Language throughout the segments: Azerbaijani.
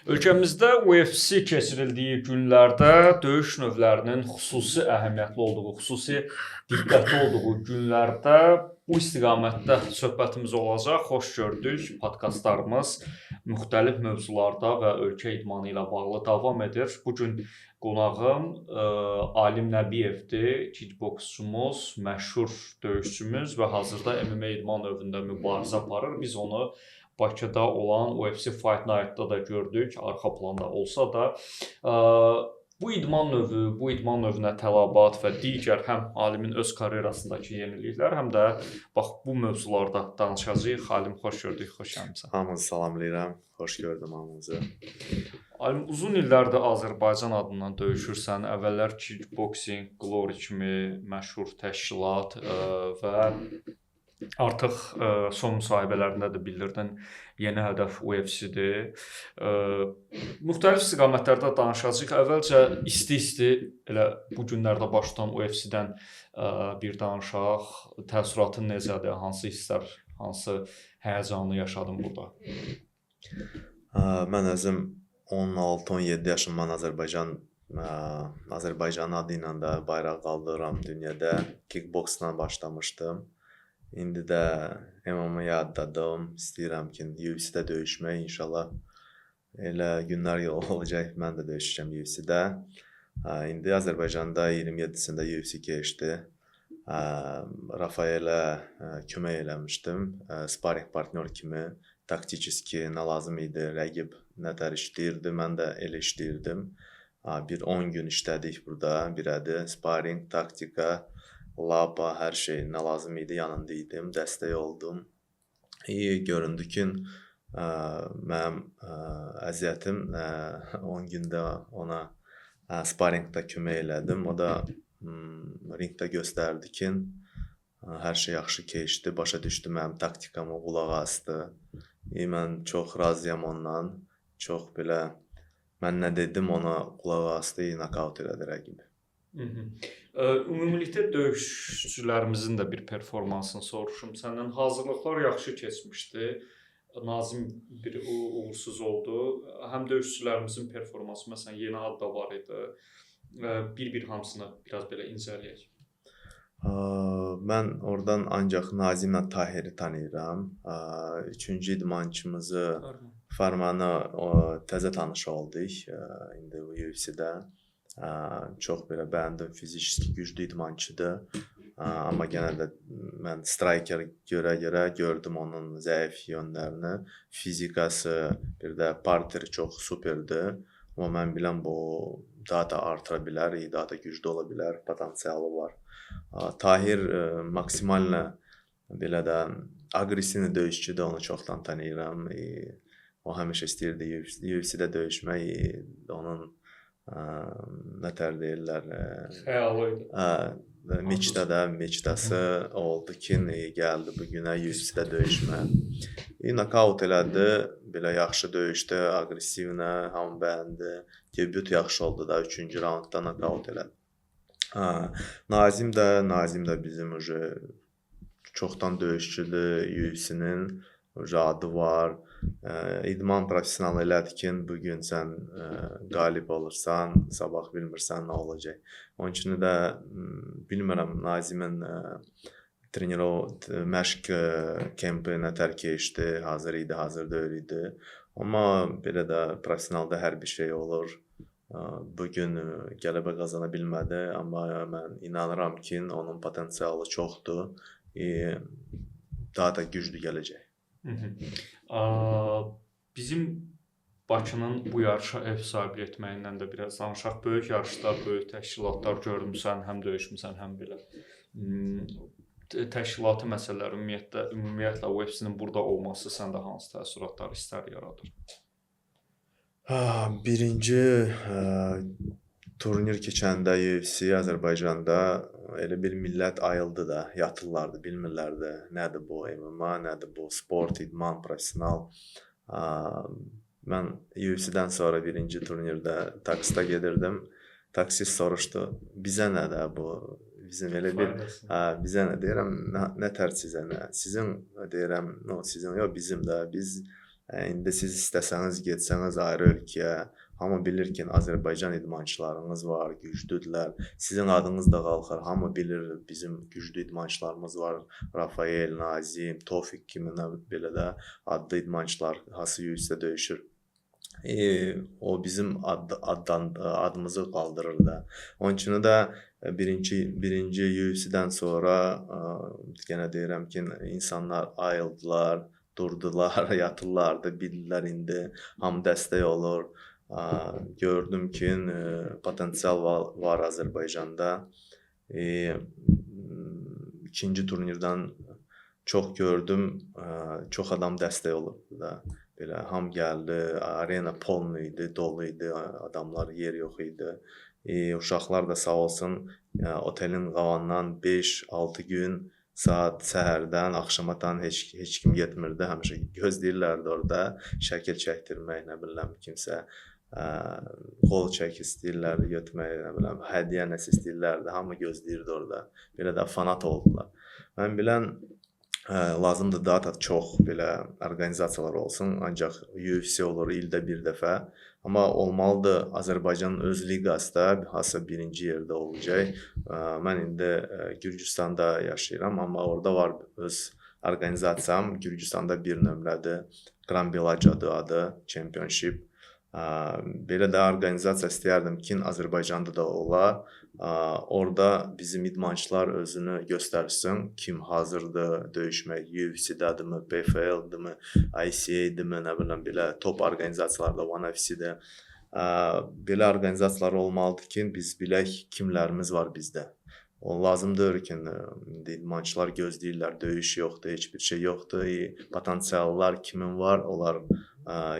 Ölkəmizdə UFC keçirildiyi günlərdə döyüş növlərinin xüsusi əhəmiyyətli olduğu, xüsusi diqqətli olduğu günlərdə bu istiqamətdə söhbətimiz olacaq. Xoş gördük. Podkastlarımız müxtəlif mövzularda və ölkə idmanı ilə bağlı davam edir. Bu gün qonağım Alim Nəbiyevdir, kickboksçumuz, məşhur döyüşçümüz və hazırda MMA idman növündə mübarizə aparır. Biz onu Bakıda olan UFC Fight Night-da da gördük, arxa planda olsa da. Bu idman növü, bu idman növünə tələbat və digər həm Alimin öz karyerasındakı yeniliklər, həm də bax bu mövzularda danışacağıq. Alim, xoş gördük, xoş gəlmisən. Hamınızı salamlayıram. Xoş gördüm hamınızı. Alim, uzun illərdir Azərbaycan adından döyüşürsən. Əvvəllər kickboxing, Glory kimi məşhur təşkilat və artıq son müsahibələrində də bildirdin, yeni hədəf UFC-dir. Müxtəlif istiqamətlərdə danışacağıq. Əvvəlcə isti-isti elə bu günlərdə baş tutan UFC-dən bir danışaq. Təəssüratın necədir? Hansı hisslər, hansı həyəcanı yaşadın burada? Mən özüm 16-17 yaşımdan Azərbaycan adı ilə də bayraq qaldırıram dünyada. Kickboksla başlamışdım. İndi də MMA-ya adladım. İstəyirəm ki, UFC-də döyüşmək inşallah. Elə günlər olacaq, mən də döyüşəcəm UFC-də. İndi Azərbaycanda 27-sində UFC keçdi. Rafaelə kömək eləmişdim. Sparring partnyor kimi taktiçiski nə lazım idi, rəqib nətər işləyirdi, mən də elə işləyirdim. Bir 10 gün işlədik burada, birədi. Sparring, taktika, lapa, hər şey nə lazım idi, yanında idim, dəstək oldum. İyi göründü ki, mənim əziyyətim 10 gündə ona sparringdə kömək elədim. O da ringdə göstərdi ki, hər şey yaxşı keçdi, başa düşdü mənim taktikamı, qulaq asdı. İyi, mən çox razıyam ondan. Çox belə mən nə dedim ona qulaq asdı, nokaut elədi rəqibi. Ümumilikdə döyüşçülərimizin də bir performansını soruşum səndən. Hazırlıqlar yaxşı keçmişdi. Nazim bir uğursuz oldu. Həm döyüşçülərimizin performansı, məsələn, yeni ad da var idi. Bir-bir hamısını biraz belə incələyək. Mən oradan ancaq Nazimlə Tahiri tanıyıram. Üçüncü idmançımızı Farmanı təzə tanış olduq. İndi UFC-də. Çox belə bəyəndim, fiziki güclü idmançıdır. Amma yenə də mən striker görə-görə gördüm onun zəif yönlərini. Fizikası, bir də parteri çox superdir. Amma mən bilən bu daha da artıra bilər, daha da güclü ola bilər, potensialı var. Tahir maksimallə belə də aqressiv döyüşçüdür, onu çoxdan tanıyıram. O həmişə istəyirdi UFC-də döyüşmək, onun nətər deyirlər, xəyalı idi. Meçdə də meçdası oldu ki, gəldi bu günə UFC-də döyüşmə. Nokaut elədi, belə yaxşı döyüşdü, aqressivlə, hamı bəyəndi. Debüt yaxşı oldu da, 3-cü raundda nokaut elədi. Nazim də bizim uje çoxdan döyüşçüdür, UFC-nin uje adı var. İdman professionalı elədi ki, bugün sən qalib olursan, sabah bilmirsən nə olacaq. Onun üçün də bilmirəm Nazimin məşq kempi nətər keçdi, hazır idi, hazır deyil idi. Amma belə də professionalda hər bir şey olur. Bugün qələbə qazana bilmədi, amma mən inanıram ki, onun potensialı çoxdur, daha da güclü gələcək. Bizim Bakının bu yarışa ev sahibliyi etməyindən də biraz danışaq. Böyük yarışlar, böyük təşkilatlar görmüsən, həm döyüşmüsən, həm belə təşkilati məsələlər, ümumiyyətlə UFC-nin burada olması səndə hansı təəssüratlar, hisslər yaradır? Birinci turnir keçəndə UFC Azərbaycanda elə bir millət ayıldı da, yatırlardı, bilmirlərdi nədir bu MMA, nədir bu sport, idman, professional. Mən UFC-dən sonra birinci turnirdə taksida gedirdim. Taksist soruşdu, bizə nə də bu? Bizim elə bir bizə nə deyirəm, nə tər sizə nə? Sizin deyirəm, no, sizin yox, bizim də biz İndi siz istəsəniz getsəniz ayrı ölkəyə, hamı bilir ki, Azərbaycan idmançılarımız var, güclüdürlər. Sizin adınız da qalxır. Hamı bilir bizim güclü idmançılarımız var. Rafael, Nazim, Tofiq kimi belə də adlı idmançılar hansı UFC-də döyüşür. O bizim adımızı qaldırır da. Onun üçün də birinci UFC-dən sonra yenə deyirəm ki, insanlar ayıldılar, durdular, yatırlardı, bildilər indi hamı dəstək olur. Gördüm ki, potensial var Azərbaycanda. İkinci turnirdən çox gördüm, çox adam dəstək olurdu da. Belə hamı gəldi, arena polnu idi, dolu idi, adamlar, yer yox idi. Uşaqlar da sağ olsun, otelin qalandan 5-6 gün saat səhərdən axşamatan heç kim getmirdi. Həmişə gözləyirlərdi orada şəkil çəkdirmək, nə biləm, kimsə qol çək istəyirlərdi götürmək, nə biləm, hədiyyə nəsə istəyirlərdi. Hamı gözləyirdi orada. Belə də fanat oldular. Mən bilən lazımdır daha da çox belə orqanizasiyalar olsun. Ancaq UFC olur ildə bir dəfə. Amma olmalıdır Azərbaycanın öz liqası da hansısa birinci yerdə olacaq. Mən indi Gürcüstanda yaşayıram, amma orada var öz orqanizasiyam. Gürcüstanda bir nömrədir. Gran Belacadır adı, Championship. Belə də orqanizasiya istəyərdim ki, Azərbaycanda da ola. Orada bizim idmançılar özünü göstərsin, kim hazırdır döyüşmək, UFC-dədirmi, PFL-dirmi, ICA-dirmi, nə biləm, belə top orqanizasiyalarda, One FC-də. Belə orqanizasiyalar olmalıdır ki, biz bilək kimlərimiz var bizdə. O lazımdır ki, indi idmançılar gözləyirlər, döyüş yoxdur, heç bir şey yoxdur. Potensiallar kimin var, onlar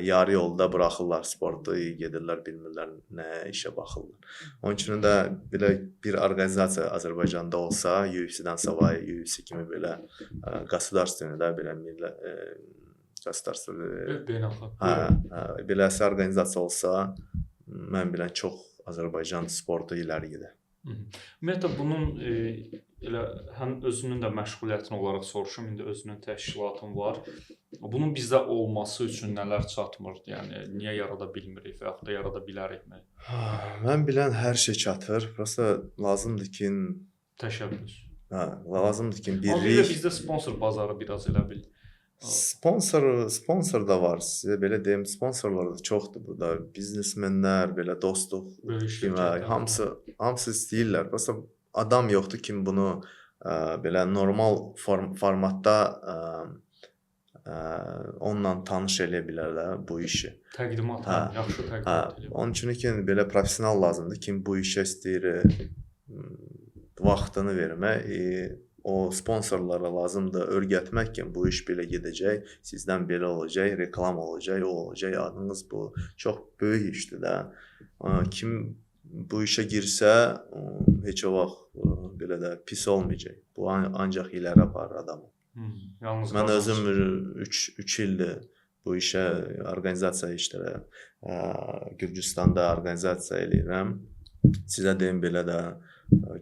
yarı yolda buraxırlar sportu, gedirlər, bilmirlər nə işə baxırlar. Onun üçün də belə bir orqanizasiya Azərbaycanda olsa, UFC-dən savayı UFC kimi belə qasudarstvenı da belə millət qasudarstvenı beynəlxalq. Hə, beləsi orqanizasiya olsa, mən bilən çox Azərbaycan sportu iləri gedər. Ümumiyyətlə bunun elə həm özünün də məşğuliyyətini olaraq soruşum, indi özünün təşkilatın var. Bunun bizdə olması üçün nələr çatmır? Yəni niyə yarada bilmirik və yaxud da yarada bilərikmi? Mən bilən hər şey çatır. Prosta lazımdır ki, təşəbbüs. Hə, lazımdır ki, birlik. Amma bir də bizdə sponsor bazarı biraz elə bil. Sponsor da var. Sizə belə deyim, sponsorlar da çoxdur burada. Biznesmenlər, belə dostluq kimi, hamısı istəyirlər. Prosta adam yoxdur kim bunu belə normal formatda onunla tanış eləyə bilər də bu işi. Təqdimat, hə, yaxşı təqdimat eləyə bilər. Onun üçün ki, belə professional lazımdır. Kim bu işə istəyir vaxtını vermək, o sponsorlara lazımdır öyrətmək ki, bu iş belə gedəcək, sizdən belə olacaq, reklam olacaq, o olacaq, adınız bu. Çox böyük işdir də. Kim bu işə girsə, heç o vaxt belə də pis olmayacaq. Bu ancaq iləri aparır adamı. Yalnız mən özüm 3 ildir bu işə, orqanizasiya işlərə, Gürcüstanda orqanizasiya eləyirəm. Sizə deyim belə də,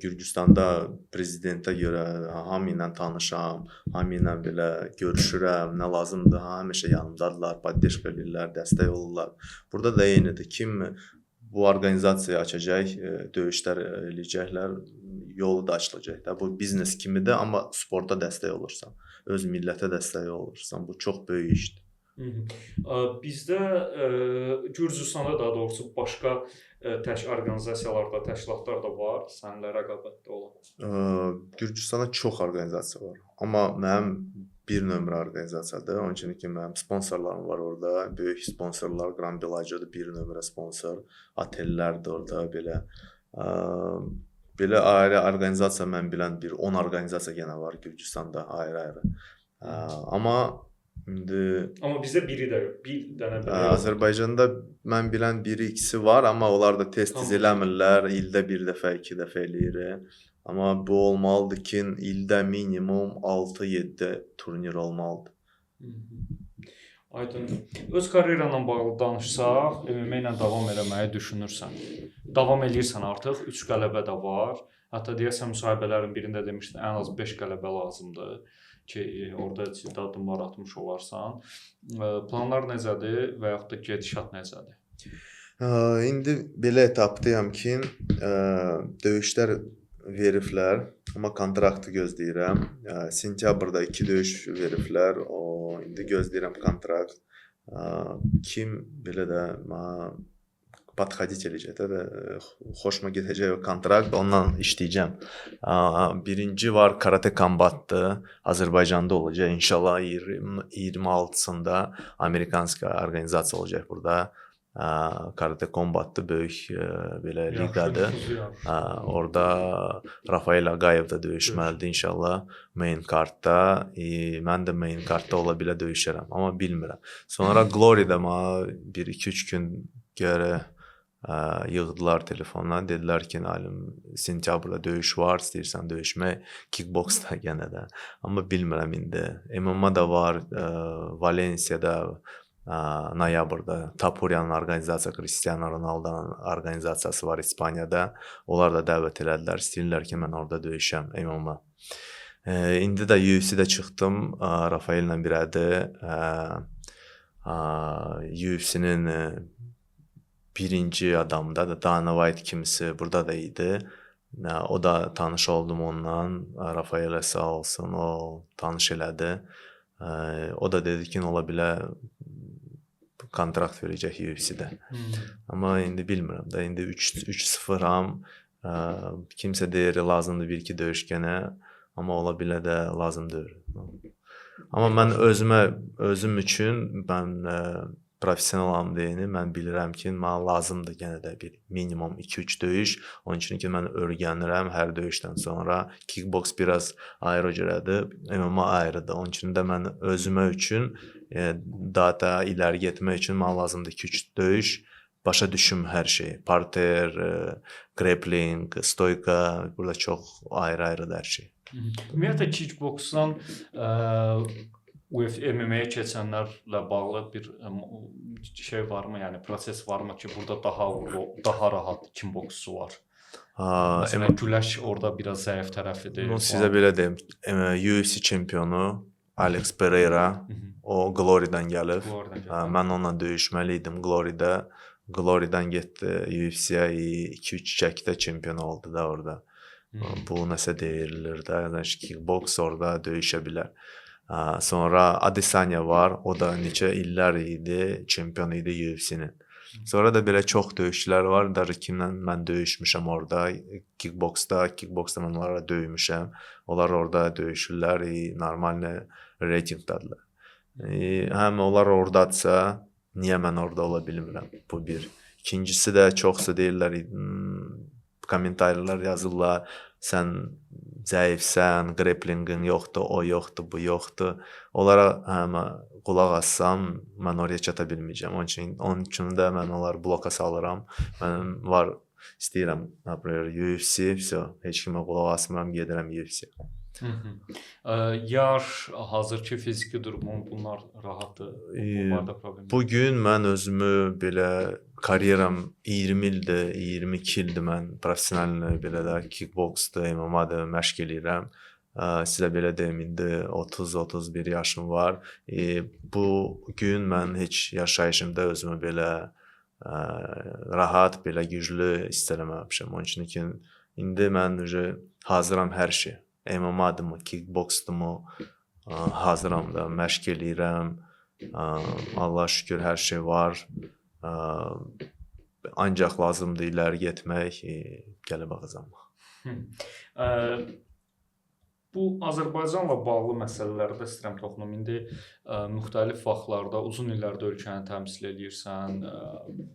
Gürcüstanda prezidentə görə hamı ilə tanışam, hamı ilə belə görüşürəm, nə lazımdır, həmişə yanımdadırlar, poddeşka eləyirlər, dəstək olurlar. Burada da eynidir. Kim bu orqanizasiyayı açacaq, döyüşlər eləyəcəklər, yolu da açılacaq da. Bu biznes kimidir, amma sporta dəstək olursan, öz millətə dəstək olursan, bu çox böyük işdir. Bizdə Gürcüstanda daha doğrusu başqa orqanizasiyalarda, təşkilatlar da var, səninlə rəqabətdə olan. Gürcüstanda çox orqanizasiya var. Amma mənim bir nömrə orqanizasiyadır. Onun üçün ki, mənim sponsorlarım var orada. Böyük sponsorlar, Gran Belacadır bir nömrə sponsor, otellər də orada belə. Belə ayrı orqanizasiya mən bilən bir 10 orqanizasiya yenə var Gürcüstanda ayrı-ayrı. Amma indi amma bizdə biri də yox, bir dənə belə yox. Azərbaycanda mən bilən biri, ikisi var, amma onlar da tez-tez eləmirlər. İldə bir dəfə, iki dəfə eləyir. Amma bu olmalıdır ki, ildə minimum 6-7 turnir olmalıdır. Aydın, öz karyeranla bağlı danışsaq, MMA ilə davam eləməyi düşünürsən. Davam eləyirsən artıq, 3 qələbə də var. Hətta deyəsən müsahibələrin birində demişdin, ən az 5 qələbə lazımdır. ki, orada ciddi addımlar atmış olarsan. Planlar necədir və yaxud da gedişat necədir? İndi belə etapdayam ki, döyüşlər veriblər, amma kontraktı gözləyirəm. Sentyabrda 2 döyüş veriblər. O indi gözləyirəm kontrakt. Kim belə də mənə podходить eləyəcək də, xoşuma gedəcək o kontrakt, ondan işləyəcəm. Birinci var Karate Combat'dır. Azərbaycanda olacaq inşallah 26-sında Amerikanska orqanizasiya olacaq burada. Karate Combat'dır, böyük belə liqadır. Orada Rafael Ağayev də döyüşməlidir inşallah main cardda. Mən də main cardda ola bilə döyüşərəm, amma bilmirəm. Sonra Glory'də mənə 1-2-3 gün görə yığdılar telefonla, dedilər ki, Nalim, sentyabrda döyüş var, istəyirsən döyüşmək, kickboksda yenə də. Amma bilmirəm indi. MMA da var, Valensiyada noyabrda Tapuriyanın orqanizasiya, Cristiano Ronaldo'nun orqanizasiyası var İspaniyada. Onlar da dəvət elədilər, istəyirlər ki, mən orada döyüşəm MMA. İndi də UFC-də çıxdım, Rafaellə birədir. UFC-nin birinci adamı da Dana White kimisi burada da idi. O da tanış oldum ondan. Rafaelə sağ olsun, o tanış elədi. O da dedi ki, ola bilər kontrakt verəcək UFC-də. Amma indi bilmirəm də, indi 3-0-am. Kimsə deyir lazımdır 1-2 döyüş gənə, amma ola bilər də lazım deyil. Amma mən özümə, özüm üçün mən professionalam deyəni mən bilirəm ki, mənə lazımdır yenə də bir minimum 2-3 döyüş. Onun üçün ki, mən öyrənirəm hər döyüşdən sonra. Kickbox biraz ayrı cürədir, MMA ayrıdır. Onun üçün də mən özümə üçün daha da iləri getmək üçün mənə lazımdır 2-3 döyüş. Başa düşüm hər şeyi. Parter, grappling, stoyka, burada çox ayrı-ayrıdır hər şey. Ümumiyyətlə kickboxdan UFC MMA-yə keçənlərlə bağlı bir şey varmı? Yəni proses varmı ki, burada daha uğurlu, daha rahat kickboksçu var? Məsələn, güləş orada biraz zəif tərəfidir. Bunu sizə belə deyim. UFC çempionu Alex Pereira, o Glory-dən gəlib. Mən onunla döyüşməli idim Glory-də. Glory-dən getdi UFC-yə, 2-3 çəkidə çempion oldu da orada. Bu nəsə deyilir də, yəni kickbox orada döyüşə bilər. Sonra Adesanya var, o da neçə illər idi, çempion idi UFC-nin. Sonra da belə çox döyüşçülər var, da kimlə mən döyüşmüşəm orada, kickboxda mən onlara döymüşəm. Onlar orada döyüşürlər, normal reytinqdədirlər. Həm onlar oradadırsa, niyə mən orada ola bilmirəm? Bu bir. İkincisi də çoxsa deyirlər, kommentarlar yazırlar, sən zəifsən, grapplingin yoxdur, o yoxdur, bu yoxdur. Onlara həm qulaq assam, mən oraya çata bilməyəcəm. Onun üçün də mən onları bloka salıram. Mənim var, istəyirəm, например, UFC, всё, heç kimə qulaq asmıram, gedirəm UFC. Yaş, hazırki fiziki durumun, bunlar rahatdır, bunlarda problem yox. Bugün mən özümü belə karyeram 20 ildir, 22 ildir mən professional belə də kickboxdur, MMA-dır, məşq eləyirəm. Sizə belə deyim, indi 30-31 yaşım var. Bu gün mən heç yaşayışımda özümü belə rahat, belə güclü hiss eləməmişəm. Onun üçün ki, indi mən hazıram hər şey. MMA-dırmı, kickboxdurmu, hazıram da, məşq eləyirəm. Allah şükür hər şey var. Ancaq lazımdır iləri getmək, qələbə qazanmaq. Bu Azərbaycanla bağlı məsələlərdə istəyirəm toxunum. İndi müxtəlif vaxtlarda, uzun illərdə ölkəni təmsil eləyirsən.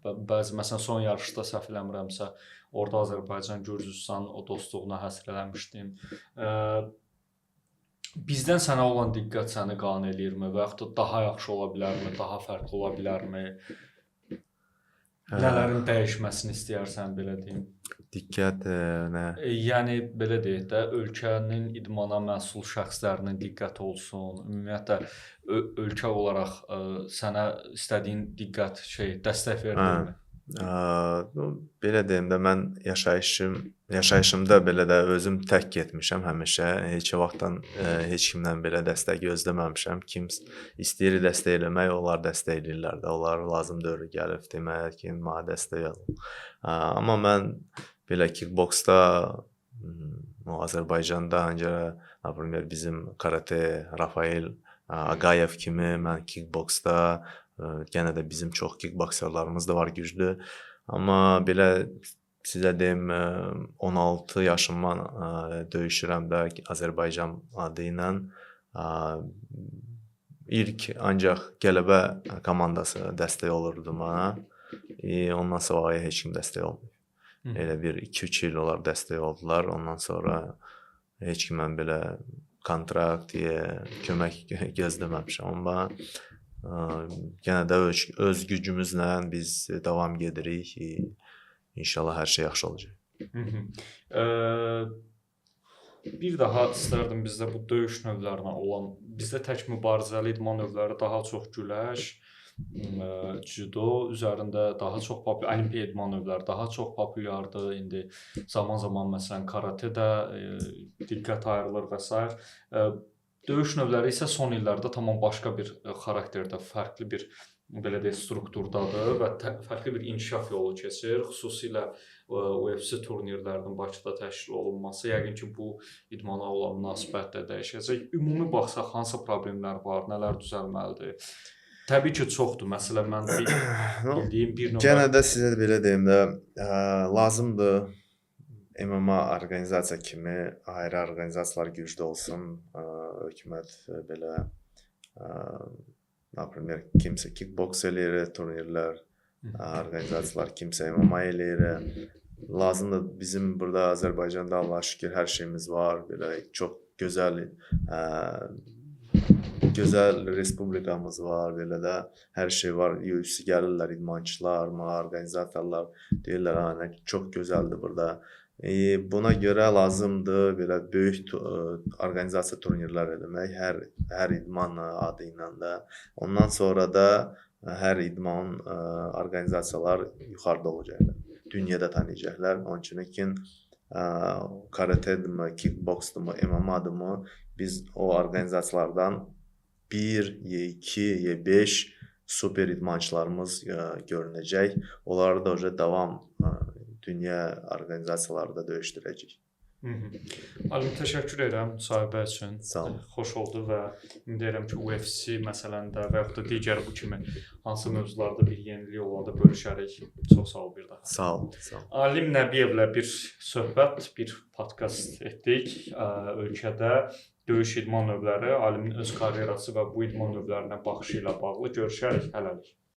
Bəzi, məsələn, son yarışda səhv eləmirəmsə, orada Azərbaycan Gürcüstan o dostluğuna həsr eləmişdin. Bizdən sənə olan diqqət səni qane eləyirmi və yaxud da daha yaxşı ola bilərmi, daha fərqli ola bilərmi? Nələrin dəyişməsini istəyərsən, belə deyim? Diqqət nə? Yəni belə deyək də, ölkənin idmana məsul şəxslərinin diqqəti olsun. Ümumiyyətlə ölkə olaraq sənə istədiyin diqqət, dəstək verilirmi? Belə deyim də, mən yaşayışımda belə də özüm tək getmişəm həmişə. Heç vaxtdan heç kimdən belə dəstək gözləməmişəm. Kim istəyir dəstək eləmək, onlar dəstək eləyirlər də. Onlar lazım deyil gəlib demək ki, mənə dəstək ol. Amma mən belə kickboksda Azərbaycanda ancaq, например, bizim karate Rafael Ağayev kimi mən kickboksda, yenə də bizim çox kickbokserlarımız da var güclü. Amma belə sizə deyim, 16 yaşımdan döyüşürəm də Azərbaycan adı ilə. İlk ancaq Qələbə komandası dəstək olurdu mənə. Ondan sonra heç kim dəstək olmayıb. Elə bir 2-3 il onlar dəstək oldular. Ondan sonra heç kim mən belə kontrakt, kömək gözləməmişəm. Amma yenə də öz gücümüzlə biz davam edirik. İnşallah hər şey yaxşı olacaq. Bir daha istərdim bizdə bu döyüş növlərinə olan, bizdə tək mübarizəli idman növləri daha çox güləş, cüdo üzərində daha çox populyar, olimpiya idman növləri daha çox populyardır. İndi zaman-zaman məsələn karate də diqqət ayrılır və s. Döyüş növləri isə son illərdə tamam başqa bir xarakterdə, fərqli bir belə deyək strukturdadır və fərqli bir inkişaf yolu keçir. Xüsusilə UFC turnirlərinin Bakıda təşkil olunması yəqin ki, bu idmana olan münasibət də dəyişəcək. Ümumi baxsaq hansı problemlər var, nələr düzəlməlidir? Təbii ki, çoxdur. Məsələn, mən bildiyim bir nömrə. Yenə də sizə belə deyim də, lazımdır MMA orqanizasiya kimi ayrı orqanizasiyalar güclü olsun. Hökumət belə, например, kimsə kickboks eləyir, turnirlər, orqanizasiyalar, kimsə MMA eləyir. Lazımdır bizim burada Azərbaycanda Allaha şükür hər şeyimiz var. Belə çox gözəl gözəl respublikamız var, belə də hər şey var. UFC gəlirlər idmançılar, orqanizatorlar deyirlər, ha, nə çox gözəldir burada. Buna görə lazımdır belə böyük orqanizasiya turnirlər eləmək hər idman adı ilə də. Ondan sonra da hər idman orqanizasiyalar yuxarıda olacaqlar. Dünyada tanıyacaqlar. Onun üçün ki karatedirmi, kickboksdurmu, MMA-dırmı, biz o orqanizasiyalardan 1, Y2, Y5 super idmançılarımız görünəcək. Onları da o davam dünya orqanizasiyalarında döyüşdürəcək. Alim, təşəkkür edirəm müsahibə üçün. Sağ olun. Xoş oldu və ümid edirəm ki, UFC məsələndə və yaxud da digər bu kimi hansı mövzularda bir yenilik olanda bölüşərik. Çox sağ ol bir daha. Sağ ol. Sağ ol. Alim Nəbiyevlə bir söhbət, bir podkast etdik. Ölkədə döyüş idman növləri, Alimin öz karyerası və bu idman növlərinə baxışı ilə bağlı görüşərik hələlik.